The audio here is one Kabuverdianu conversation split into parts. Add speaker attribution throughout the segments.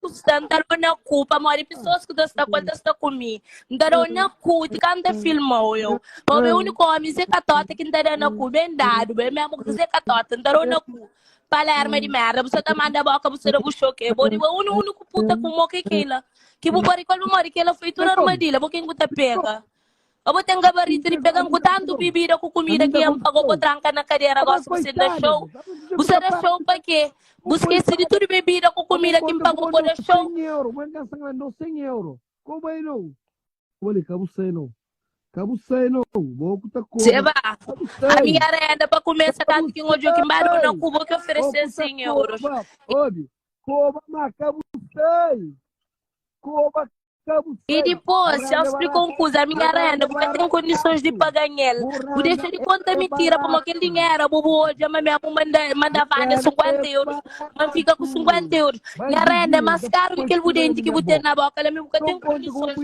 Speaker 1: ku sta, N ta da-u na ku, pamodi pesoas ku ta sta ku el ta sta ku mi. N ta da-u na ku, ti ka N ta filma-u eu. Pa bo é úniku ómi Zé Katota ki N ta da na ku, ben dadu, bo é mesmu ku Zé Katota, N ta da-u na ku. Palerma di merda, bu sa ta manda boka, bu sa da bu xoke. Bo di bo é úniku puta ku mo ke kela. Ki bu pari ku el pamodi kela foi tudu armadilha, bo ken ku ta pega. Abo ten gabarito di pega-m ku tantu bibida ku kumida ki N pagau bo tranka na kadera gosi bu sta da xou. Bu sta da xou pa ke? Bu skese di tudu bebida ku kumida ki N pagau bo da xou? Seba, ami nha renda pa kumesa kantu ki N odja ki N ba dona ku bo ki oferese-m 100 euros. I dipôs, el splika un kuza, Ami nha renda, bu ka ten kondisons di paga-m el. Bu dexa di konta mintira, pamodi kel dinheru abo bu odja ma mi abo manda manda Vânia 50 eurus, ma N fika ku 50 eurus. Nha renda é más karu ki kel bu denti ki bu ten na boka la, mi bu ka ten kondisons,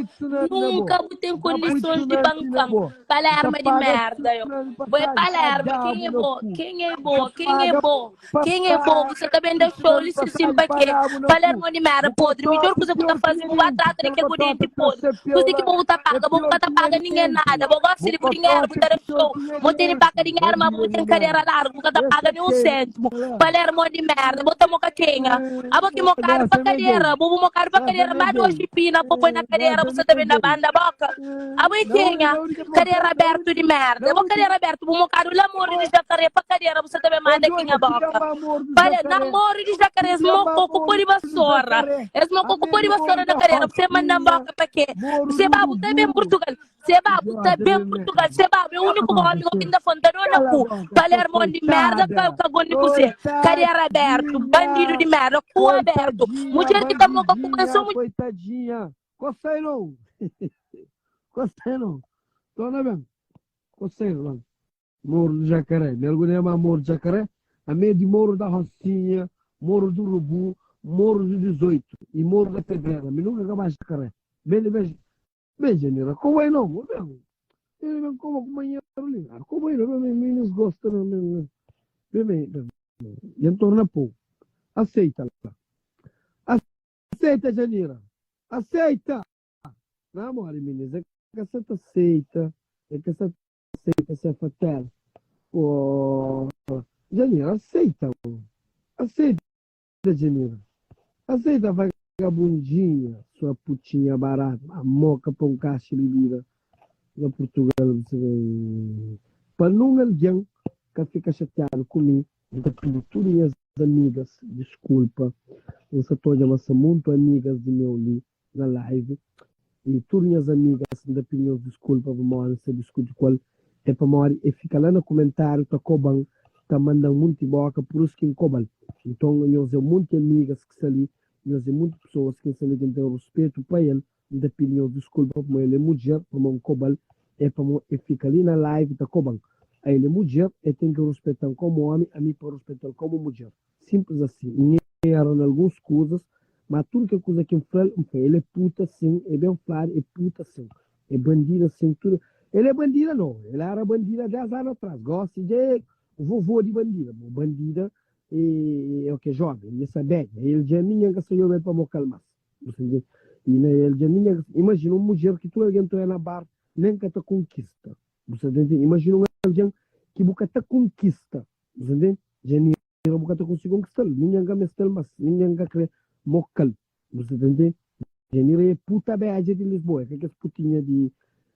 Speaker 1: nunka bu ten kondisons di banka-m. Palerma di merda, yo. Bo é palerma, ken é bo? Ken é bo? Ken é bo? Ken é bo? Bu sa ta ben da xou li si sin pa ke? Palermo di merda podri. Midjor kuza bu ta faze bu ba trata di kel bu denti podri. Kuze ki bo bu ta paga? Bo bu ka ta paga ningen nada. Bo gosta di bu dinheru bu ta da xou. Bo tene paka dinheru ma bo bu ten kadera largu bu ka ta paga nin un sentimu. Palermo di merda. Bo ta moka kenha? Abo ki mokadu pa kadera. Bo bu mokadu pa kadera ma doxi pina po poi na kadera bu sa ta ben da banda boka. Abo é kenha? Kadera abertu di merda. Abo kadera abertu bu mokadu la morri di jacaré pa kadera bu sa ta ben manda kenha boka. Pale na morri di jacaré es mokoko podi basora. Es mokoko podi basora na kadera bu sa manda boka pa ke? Se ba bu ta ben Portugal. Se ba bu ta ben Portugal. Se ba bu é uniku homi go ki nta fla nta dona ku Palermo di merda ka ka gondi ku se. Kadera abertu, bandidu di merda, ku abertu. Mudjer ki ta moka ku bo é so mudjer.
Speaker 2: Coitadinha. Coceiro! Coceiro! Torna bem. Coceiro, mano. Morro do Jacaré. Mergulhei mais Morro do Jacaré. A meio de Morro da Rocinha, Morro do Urubu, Morro do 18 e Morro da Pedreira. Me nunca mais Jacaré. Bem, bem, bem, Janira. Como é não? Bem, ele vem como companheiro ali. Como é não? Bem, meninos gostam. Bem, bem, bem, bem. E entorna pouco. Aceita lá. Aceita, Janira. Aceita! Na amor, meninas, é que essa tá aceita. É que essa aceita ser fatel. Oh, Janira, aceita. Aceita, Janira. Aceita, vagabundinha, sua putinha barata. A moca pra um caixa de bebida. Na Portugal, você vem. Para não alguém que fica chateado comigo, N ta pidi tudu nhas amigas diskulpa, N sa ta odja ma sa muntu amigas di meu li na live y tudu nhas amigas N ta pidi nhos diskulpa pamodi N sa diskuti ku el é pamodi e fika la na kumentariu ta koba-m ta manda-m munti boka pur isu ki N koba-l nton nhos é munti amigas ki sta li nhos é munti pesoas ki N sta li ki N ten ruspetu pa el N ta pidi nhos diskulpa pamodi el é mudjer, pamodi N koba-l, é pamodi e fika li na live ta koba-m. A el é mudjer, e ten ki ruspeta-m komu omi, ami pa ruspeta-l komu mudjer. Sinplis asi. N era na alguns kuzas, ma tudu kel kuza ki N fla-l, N fla, el é puta sin, é ben fladu, é puta sin, é bandida sin, tudu. El é bandida no, el era bandida 10 anu atras, gosi dja é vovô di bandida. Bo bandida é o ke joven, dja sa bedja, el dja ningen ka sa djobe-l pa moka-l mas. Bu ta ntende? I na el dja ningen ka. Imajina un mudjer ki tudu algen ta oja na bar, nen ka ta konkista. Bu ta ntende? Imajina un algen ki bu ka ta konkista. Bu ta ntende? Janira bu ka ta konsigi konkista-l. Ningen ka meste-l mas, ningen ka kre moka-l. Bu ta ntende? Janira é puta bedja di Lisboa, é ka kes putinha di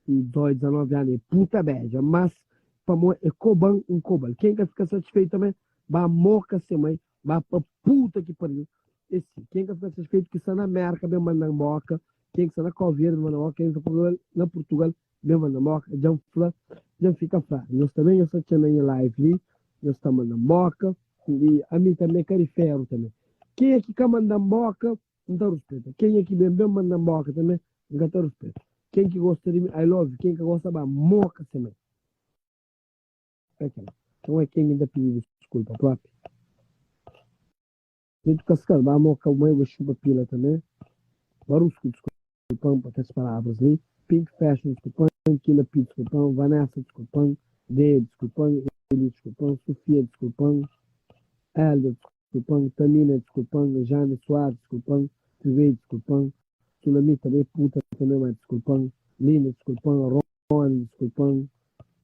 Speaker 2: 18, 19 anu, é puta bedja. Mas pamo é koba-m, N koba-l. Ken ka fika satisfeitu tanbe, ba moka se mai. Ba pa puta ki pariu. É si, ken ka fika satisfeitu ki sta na Merka ben manda-m boka, ken ki sta na Kau Verdi ben manda-m boka, ken ki sta na Purtugal ben manda-m boka. Dja-m fla, dja-m fika fla. Nhos tanbe nhos ta txeu na nha live li, nhos ta manda-m boka. I ami tanbe ka di feru tanbe. Kenha ki ka manda-m boka, N ta ruspeta. Kenha ki ben ben manda-m boka tanbe, N ka ta ruspeta. Ken ki gosta di mi, I love you. Ken ka gosta, ba moka se mai. É kel. Então é ken ki N ta pidi diskulpa propi. Nito Kaskal, ba moka bu mai, bu xupa pila tanbe. Barusku, diskulpa-m pa kes palavras li. Pink Fashion, diskulpa-m. Kila P, diskulpa-m. Vanessa, diskulpa-m. Dea, diskulpa-m. Eli, diskulpa-m. Sofia, diskulpa-m. Elda, diskulpa-m. Tamina, diskulpa-m. Jane Soares, diskulpa-m. Tribei diskulpa-m, Sulamita bai puta tanbê ma diskulpa-m, Linda diskulpa-m, Rony diskulpa-m,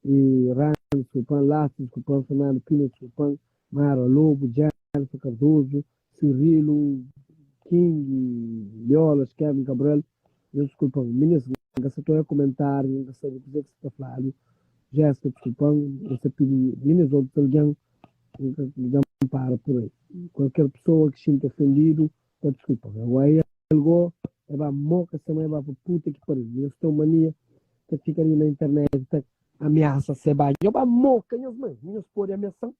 Speaker 2: e Rani diskulpa-m, Lastro diskulpa-m, Fernando Pina diskulpa-m, Mara Lobo, Jennifer Cardoso, Cirilo, King, Liolas, Kevin Cabral, nhos diskulpa-m. Minis, N ka sa ta oia kumentáriu, N ka sabe kuzê ki sa ta fladu. Jéssica diskulpa-m, N sa pidi minis otus algen, N ka dja N para pur ai. Kualker pesoa ki xinti ofendidu, ta diskulpa-m. Agora el go, e ba moka se mai, e ba pa puta ki pariu. Nhos ten mania ta fika li na internet ta amiasa se ba. Nho ba moka nhos mai, nhos pode amiasa-m.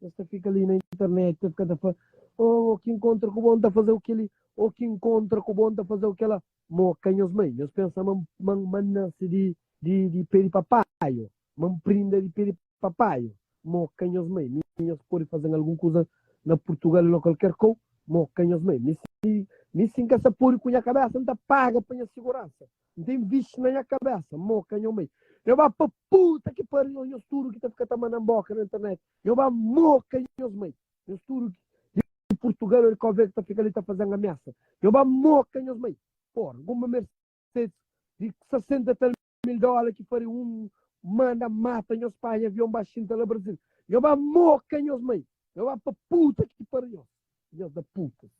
Speaker 2: Nhos ta fika li na internet ta fika ta fla, oh, ki nkontra ku bo N ta faze-u kel-li, oh, ki nkontra ku bo N ta faze-u kel-la. Moka nhos mai, nhos pensa ma ma ma N nase di di di pé di papaio, ma N prinda di pé di papaio. Moka nhos mai, mi nhos pode faze-m algun kuza na Purtugal o na kualker kou, moka nhos mai. Mi si mi si N ka sa pode ku nha kabesa, N ta paga pa nha siguransa. N ta invisti na nha kabesa, moka nho mai. Nho ba pa puta ki pariu nhos tudu ki ta fika ta manda-m boka na internet. Nho ba moka nhos mai. Nhos tudu ki di Purtugal o di Cabo Verde ki ta fika li ta faze-m amiasa. Nho ba moka nhos mai. Porra, guma Mercedes di 60 tal mil dola ki fari un manda mata nhos panha avion ba xinta la Brasil. Nho ba moka nhos mai. Nho ba pa puta ki pariu nhos. Nhos da putas.